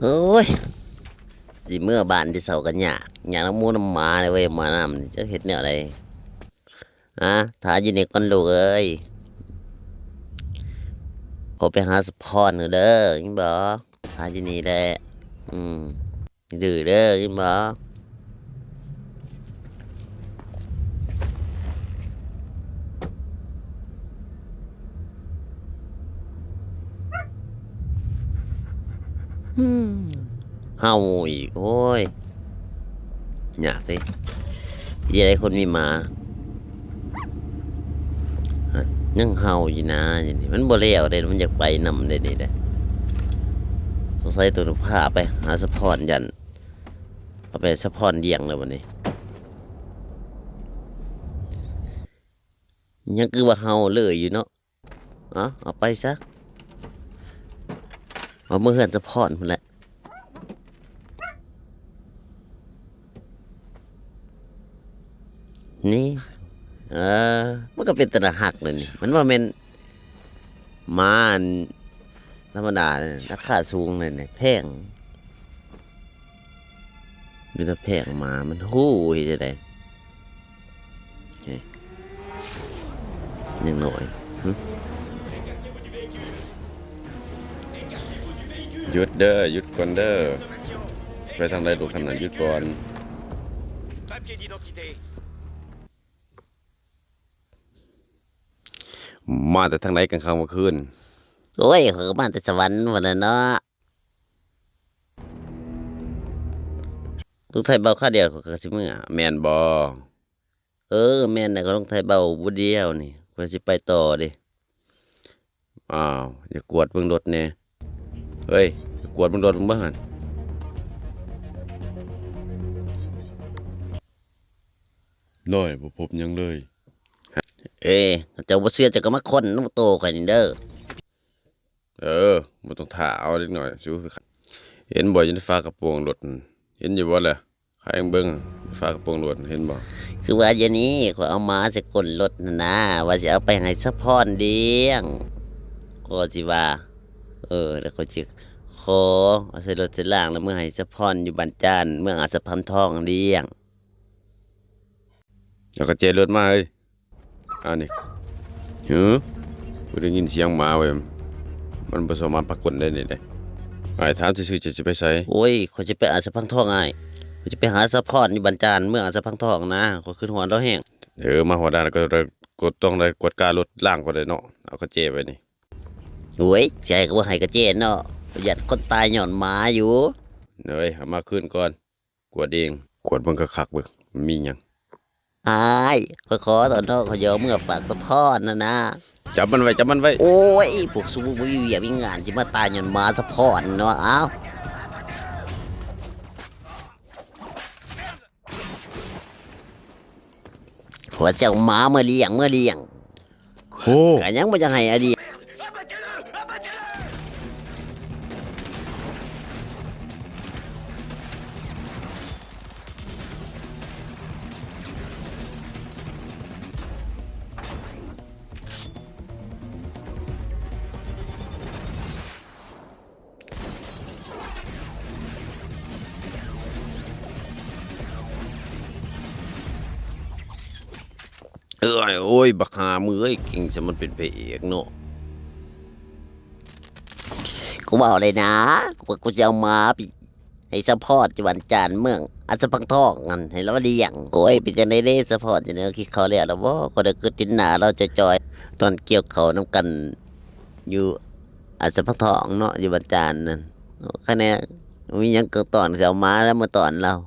ໂອ້ຍ ຊິເມືອບ້ານແຕ່ເຊົ້າກໍຍາກ ຍາກນຳໝູນຳໝາເລີຍເວີຍ ມານຳ ຈັກເຮັດແນວໃດ. ອາ ຖ້າຢູ່ນີ້ກ່ອນລູກເອີຍ ຂໍໄປຫາສະພອນເດີ ຍິນບໍ່? ຖ້າຢູ່ນີ້ແຫຼະ ອືມ ດື້ເດີ ຍິນບໍ່? ອືມ ເຫົ່າອີກ ໂອ້ຍ ຍາກເດ້ ເຮັດໃດຄົນມີໝາ ຍັງເຫົ່າຢູ່ນາ ຢູ່ນີ້ ມັນບໍ່ແລ້ວເດ້ ມັນຢາກໄປນຳເດ້ນີ້ເດ້. ສົງໄສໂຕພາໄປຫາສະພອນ ຢ້ານ ເອົາໄປສະພອນລ້ຽງແລ້ວບັດນີ້ ຍັງຄືວ່າເຫົ່າເລີຍຢູ່ເນາະ. ເອົາ ເອົາໄປຊະ ເອົາເມືອເຮືອນສະພອນພຸ້ນແຫຼະ. ນີ້ ເອີ ມັນກໍເປັນຕາໜ້າຮັກເລີຍນີ້ ມັນບໍ່ແມ່ນໝາອັນທຳມະດາເດ້ ລາຄາສູງເລີຍນີ້ ແພງ. ມີແຕ່ແພງໝາ ມັນຮູ້ເຮັດຈັ່ງໃດ. ເອີ ຍັງນ້ອຍ ຫຶ ຢຸດເດີ ຢຸດກ່ອນເດີ. ໄປທາງໃດລູກຄັນນັ້ນ ຢຸດກ່ອນ. ມາແຕ່ທາງໃດກາງຄ່ຳກາງຄືນ? ໂອ້ຍ ຂ້ອຍກໍມາແຕ່ສະຫວັນພຸ້ນແຫຼະເນາະ. ລູກໄທເບົາຄາວດຽວຂ້ອຍກໍຊິເມືອ ແມ່ນບໍ່? ເອີ ແມ່ນແຫຼະ ຂ້ອຍລົງໄທເບົາຜູ້ດຽວນີ້ ຂ້ອຍຊິໄປຕໍ່ເດ້. ອ້າວ ຢ່າກວດເບິ່ງລົດແດ່ ເຮີ້ຍ ກວດເບິ່ງລົດເບິ່ງຫັ້ນ. ນ້ອຍ ບໍ່ພົບຫຍັງເລີຍ. ເອີ ເຈົ້າບໍ່ເຊື່ອ ເຈົ້າກໍມາຄົ້ນນຳໂຕຂ້ອຍນີ້ເດີ. ເອີ ບໍ່ຕ້ອງຖ້າເອົາເດັກນ້ອຍ ເຫັນບໍ່ ຢູ່ໃນຝາກະໂປງລົດ ເຫັນຢູ່ບໍ່ລະ? ໃຫ້ເບິ່ງຝາກະໂປງລົດ ເຫັນບໍ່? ຄືວ່າດຽວນີ້ຂ້ອຍເອົາມາໃສ່ກົ້ນລົດຫັ້ນນາ ວ່າຊິເອົາໄປໃຫ້ສະພອນລ້ຽງ ກໍຊິວ່າ ເອີ ແລ້ວຂ້ອຍຊິຂໍເອົາໃສ່ລົດໃສ່ລາງ ແລ້ວເມືອໃຫ້ສະພອນຢູ່ບ້ານຈານ ເມືອງອາດສະພັນທອງລ້ຽງ. ເອົາກະແຈລົດມາເອີຍ. ອັນນີ້ ຫື ກູໄດ້ຍິນສຽງໝາເວີຍ ມັນບໍ່ສາມາດປາກົນໄດ້ນີ້ເດ້. ອ້າຍ ຖາມຊື່ໆ ເຈົ້າຊິໄປໃສ? ໂອ້ຍ ຂ້ອຍຊິໄປອາດສະພັນທອງອ້າຍ ຂ້ອຍຊິໄປຫາສະພອນຢູ່ບ້ານຈານ ເມືອງອາດສະພັນທອງນະ ຂ້ອຍຄິດຮອດລາວແຮງ. ເອີ ມາຮອດລະກໍ ກໍຕ້ອງໄດ້ກວດກາລົດລາງກ່ອນເດ້ເນາະ ເອົາກະແຈໄວ້ນີ້. ໂອ້ຍ ຊິໃຫ້ກໍບໍ່ໃຫ້ກະແຈເນາະ ຢ້ານຄົນຕາຍຍ້ອນໝາຢູ່. ເອີຍ ເອົາມາຄືນກ່ອນ. ກວດເອງ ກວດເບິ່ງຄັກໆ ເບິ່ງ ມັນມີຫຍັງ. ອ້າຍ ຂ້ອຍຂໍໂທດເນາະ ຂ້ອຍຢາກເອົາເມືອຝາກສະພອນຫັ້ນນາ. ຈັບມັນໄວ້ ຈັບມັນໄວ້. ໂອ້ຍ ພວກສູບໍ່ມີວຽກມີງານ ຊິມາຕາຍຍ້ອນໝາສະພອນເນາະ. ອ້າວ ພວກເຈົ້າໝາ ເມືອລ້ຽງ ເມືອລ້ຽງ. ໂອ້ ກະຍັງບໍ່ຢາກໃຫ້ອະດີດ. ເອີຍ ໂອ້ຍ ບັກຫ່າມຶງເອີຍ ເກັ່ງຊະມັນເປັນພະເອກເນາະ. ກູເວົ້າເລີຍນະ ກູ ກູຊິເອົາໝາໄປໃຫ້ສະພອນຢູ່ບ້ານຈານ ເມືອງອາດສະພັງທອງຫັ້ນ ໃຫ້ລາວລ້ຽງ. ໂອ້ຍ ເປັນຈັ່ງໃດເດ້ສະພອນ ຈັ່ງໃດ ກິນເຂົ້າແລ້ວລະບໍ່? ຂ້ອຍໄດ້ຄືເຫັນໜ້າລາວຈ່ອຍໆ ຕອນກ່ຽວເຂົ້ານຳກັນ ຢູ່ອາດສະພັງທອງເນາະ ຢູ່ບ້ານຈານນັ້ນ. ຄັນແນ່ ມີຫຍັງກໍຕ້ອນ ຊິເອົາໝາລາວມາຕ້ອນລາວ.